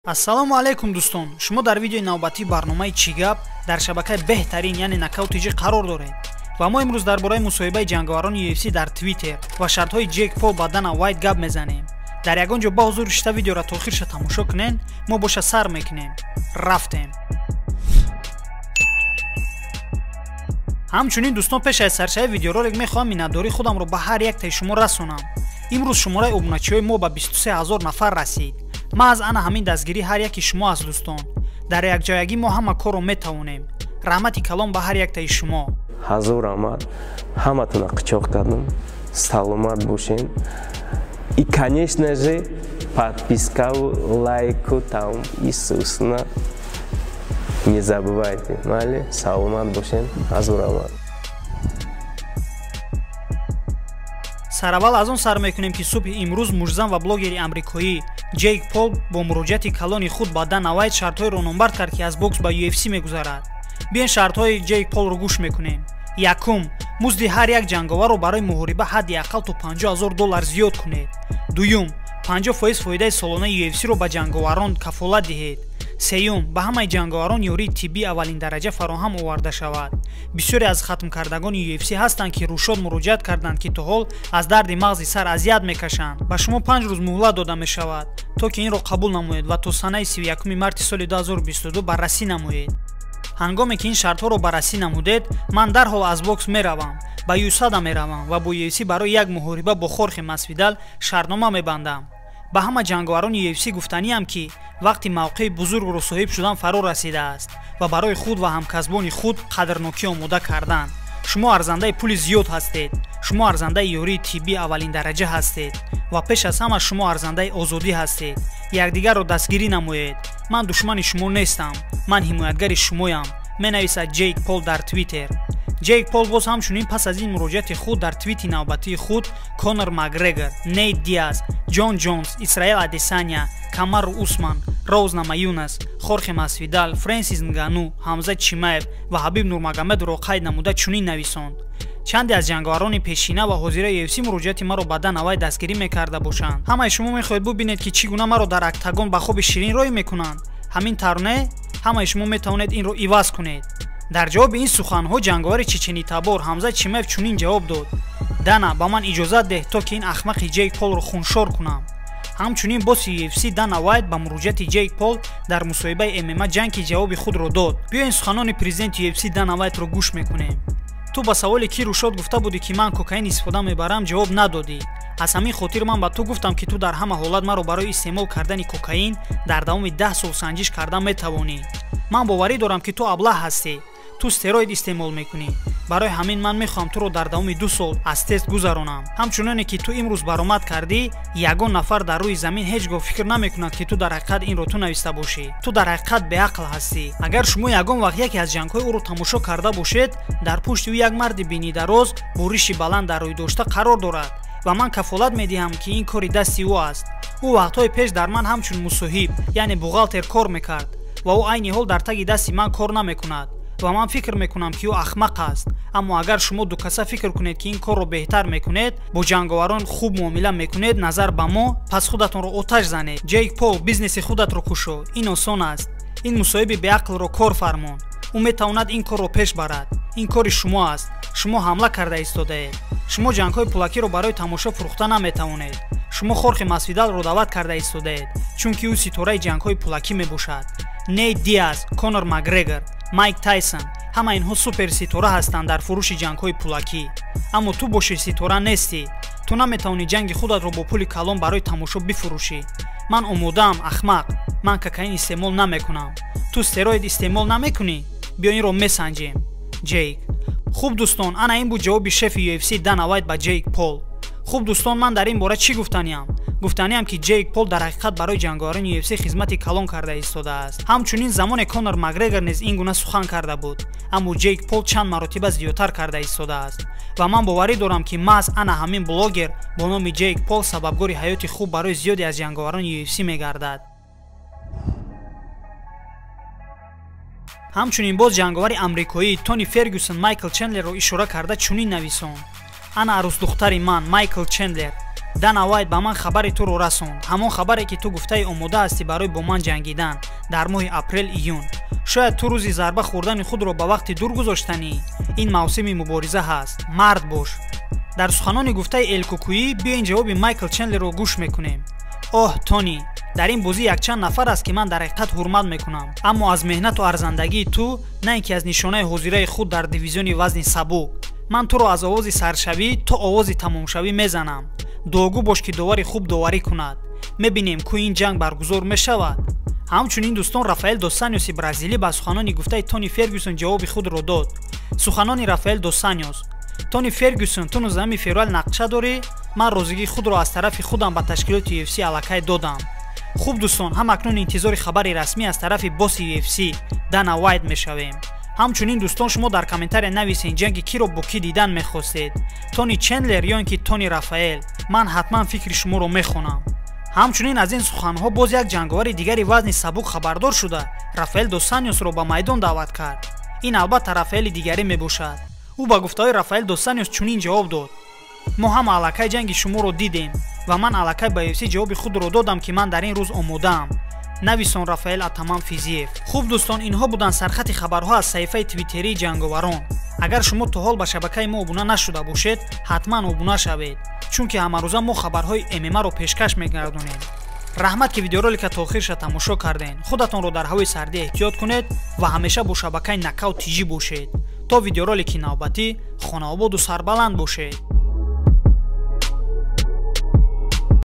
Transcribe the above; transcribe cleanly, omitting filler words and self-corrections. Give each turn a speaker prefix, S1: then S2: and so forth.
S1: Ассалому алайкум дӯстон, шумо дар видеои навбатии барномаи «Чӣ гап» дар шабакаи беҳтарин, яъне Нокаут ТЖ қарор доред. Ва мо имрӯз дар бораи мусоҳибаи ҷанговарони UFC дар Твиттер ва шартҳои Ҷейк Пол ба Дана Вайт гап мезанем. Дар ягон ҷо ба ҳузур шита видеоро то охирша тамошо кунен, мо боша сар мекунем. Рафтем. Ҳамчунин дӯстон, пеш аз саршави видеоролик мехоҳам миннатдории худамро ба ҳар яктаи шумо расонам. Имрӯз шумораи обуначиҳои мо ба 23 ҳазор нафар расид. Маҳз ана ҳамин дастгирии ҳар яки шумо аст дӯстон. Дар якҷоягӣ мо ҳама корро метавонем. Раҳмати калом ба ҳар яктаи шумо.
S2: Ҳазор раҳмат, ҳаматона қичоқ кардам, саломат бошен. И, конечно же, подпискаву, лайку там исусна не забывайте. Майли, саломат бошен, ҳазор раҳмат.
S1: Сараввал аз он сар мекунем, ки субҳи имрӯз мужзан ва блогери амрикоӣ Ҷейк Пол бо муроҷиати калони худ ба Дана Вайт шартҳоеро номбар кард, ки аз бокс ба UFC мегузарад. Биён шартҳои Ҷейк Полро гӯш мекунем. Якум, музди ҳар як ҷанговарро барои муҳориба ҳадди ақал то 50 ҳазор доллар зиёд кунед. Дуюм, 50% фоидаи солонаи UFC-ро ба ҷанговарон кафолат диҳед. Сеюм, ба ҳамаи ҷанговарон ёрии тиббии аввалиндараҷа фароҳам оварда шавад. Бисёре аз хатмкардагони UFC ҳастанд, ки рӯшод муроҷиат карданд, ки то ҳол аз дарди мағзи сар азият мекашанд. Ба шумо 5 рӯз муҳлат дода мешавад, то ки инро қабул намоед ва то санаи 31 марти соли 2022 баррасӣ намоед. Ҳангоме ки ин шартҳоро баррасӣ намудед, ман дарҳол аз бокс меравам, ба ЮСАДА меравам ва бо UFC барои як муҳориба бо Хорхе Масвидал шартнома мебандам. Ба ҳама ҷанговарони UFC гуфтаниам, ки вақти мавқеи бузургро соҳиб шудан фаро расидааст ва барои худ ва ҳамкасбони худ қадрнокӣ омода кардан. Шумо арзандаи пули зиёд ҳастед, шумо арзандаи ёрии тиббии аввалиндараҷа ҳастед ва пеш аз ҳама шумо арзандаи озодӣ ҳастед. Якдигарро дастгирӣ намоед. Ман душмани шумо нестам, ман ҳимоятгари шумоям, менависад Ҷейк Пол дар Твиттер. Ҷейк Пол боз ҳамчунин пас аз ин муроҷиати худ дар твити навбатии худ Конор Макгрегор, Нейт Диаз, Ҷон Ҷонс, Исраэл Адесаня, Камару Усман, Роуз Намаюнас, Хорхе Масвидал, Фрэнсис Нгану, Ҳамза Чимаев ва Ҳабиб Нурмагомедовро қайд намуда чунин нависонд: чанде аз ҷанговарони пешина ва ҳозираи UFC муроҷиати маро ба Дана Вайт дастгирӣ мекарда бошанд. Ҳамаи шумо мехоҳед бубинед, ки чӣ гуна маро дар октагон ба хоби ширин роҳӣ мекунанд. Ҳамин тавр не? Ҳамаи шумо метавонед инро иваз кунед. Дар ҷавоби ин суханҳо ҷанговари чеченитабор Ҳамза Чимаев чунин ҷавоб дод: Дана, ба ман иҷозат деҳ, то ки ин ахмақи Ҷейк Полро хуншор кунам. Ҳамчунин босси UFC Дана Вайт ба муроҷиати Ҷейк Пол дар мусоҳибаи ММА ҷанги ҷавоби худро дод. Биёен суханони президенти UFC Дана Вайтро гӯш мекунем. Ту ба саволе ки рӯшод гуфта будӣ, ки ман кокаин истифода мебарам, ҷавоб надодӣ. Аз ҳамин хотир ман ба ту гуфтам, ки ту дар ҳама ҳолат маро барои истеъмол кардани кокаин дар давоми 10 сол санҷиш карда метавонӣ. Ман боварӣ дорам, ки ту аблаҳ ҳастӣ. Ту стероид истеъмол мекунӣ. Барои ҳамин ман мехоҳам туро дар давоми 2 сол аз тест гузаронам. Ҳамчуноне ки ту имрӯз баромад кардӣ, ягон нафар дар рӯи замин ҳеҷ гоҳ фикр намекунад, ки ту дар ҳақиқат инро ту нависта бошӣ. Ту дар ҳақиқат беақл ҳастӣ. Агар шумо ягон вақт яке аз ҷангҳои ӯро тамошо карда бошед, дар пушти ӯ як марди бинидароз бо риши баланд дар рӯй дошта қарор дорад ва ман кафолат медиҳам, ки ин кори дасти ӯ аст. Ӯ вақтҳои пеш дар ман ҳамчун мусоҳиб, яъне бухгалтер кор мекард ва ӯ айни ҳол дар таги дасти ман кор намекунад ва ман фикр мекунам, ки ӯ ахмақ аст. Аммо агар шумо дукаса фикр кунед, ки ин корро беҳтар мекунед, бо ҷанговарон хуб муомила мекунед назар ба мо, пас худатонро оташ занед. Ҷейк Пол, бизнеси худатро кушо. Ин осон аст. Ин мусоҳиби беақлро кор фармон. Ӯ метавонад ин корро пеш барад. Ин кори шумо аст. Шумо ҳамла карда истодаед. Шумо ҷангҳои пулакиро барои тамошо фурӯхта наметавонед. Шумо Хорхе Масвидалро даъват карда истодаед, чунки ӯ ситораи ҷангҳои пулакӣ мебошад. Нейт Диаз, Конор Макгрегор, Майк Тайсон, ҳама инҳо суперситора ҳастанд дар фурӯши ҷангҳои пулакӣ. Аммо ту боши ситора нестӣ. Ту наметавонӣ ҷанги худатро бо пули калон барои тамошо бифурӯшӣ. Ман омодаам, ахмақ. Ман кокаин истеъмол намекунам. Ту стероид истеъмол намекунӣ? Биё инро месанҷем. Ҷейк. Хуб дӯстон, ана ин буд ҷавоби шефи UFC Дана Вайт ба Ҷейк Пол. Хуб дӯстон, ман дар ин бора чӣ гуфтаниам? Гуфтаниам, ки Ҷейк Пол дар ҳақиқат барои ҷанговарони UFC хизмати калон карда истодааст. Ҳамчунин замоне Конор Макгрегор низ ин гуна сухан карда буд, аммо Ҷейк Пол чанд маротиба зиёдтар карда истодааст ва ман боварӣ дорам, ки маҳз ана ҳамин блогер бо номи Ҷейк Пол сабабгори ҳаёти хуб барои зиёде аз ҷанговарони UFC мегардад. Ҳамчунин боз ҷанговари амрикоӣ Тони Фергюсон Майкл Чендлерро ишора карда чунин нависонд: ана арӯсдухтари ман Майкл Чендлер. Дана Вайт ба ман хабари туро расонд, ҳамон хабаре ки ту гуфтаи омода ҳастӣ барои бо ман ҷангидан дар моҳи апрел-июн. Шояд ту рӯзи зарба хӯрдани худро ба вақти дур гузоштанӣ. Ин мавсими мубориза ҳаст, мард бош. Дар суханони гуфтаи Элкукуӣ биёин ҷавоби Майкл Чендлерро гӯш мекунем. Оҳ, Тони, дар ин бозӣ якчанд нафар аст, ки ман дар ҳақиқат ҳурмат мекунам, аммо аз меҳнату арзандагии ту, на ин ки аз нишонаи ҳозираи худ дар дивизиони вазни сабук. Ман туро аз овози саршавӣ то овози тамомшавӣ мезанам. Дуогӯ бош, ки довари хуб доварӣ кунад. Мебинем, ку ин ҷанг баргузор мешавад. Ҳамчунин, дӯстон, Рафаэл Дос Аньоси бразилӣ ба суханони гуфтаи Тони Фергюсон ҷавоби худро дод. Суханони Рафаэл Дос Аньос: Тони Фергюсон, ту 19 феврал нақша дорӣ? Ман розигии худро аз тарафи худам ба ташкилоти UFC аллакай додам. Хуб, дӯстон, ҳам акнун интизори хабари расмӣ аз тарафи босси UFC Дана Вайт мешавем. Ҳамчунин, дӯстон, шумо дар комментария нависен, ҷанги киро бо кӣ дидан мехостед, Тони Чендлер ё ин ки Тони Рафаэл. Ман ҳатман фикри шуморо мехонам. Ҳамчунин, аз ин суханҳо боз як ҷанговари дигари вазни сабук хабардор шуда, Рафаэл Дос Аньосро ба майдон даъват кард. Ин албатта Рафаэли дигарӣ мебошад. Ӯ ба гуфтаҳои Рафаэл Дос Аньос чунин ҷавоб дод: мо ҳама аллакай ҷанги шуморо дидем ва ман аллакай ба UFC ҷавоби худро додам, ки ман дар ин рӯз омодаам. Нависон Рафаэл Атаман Физиев. Хуб, дӯстон, инҳо буданд сархати хабарҳо аз саҳифаи твиттерии ҷанговарон. Агар шумо то ҳол ба шабакаи мо обуна нашуда бошед, ҳатман обуна шавед, чунки ҳамарӯза мо хабарҳои ММА-ро пешкаш мегардонем. Раҳмат, ки видеоролика то охирша тамошо кардем. Худатонро дар ҳавои сардӣ эҳтиёт кунед ва ҳамеша бо шабакаи Нокаут ТЖ бошед. То видеоролики навбатӣ, хонаободу сарбаланд бошед.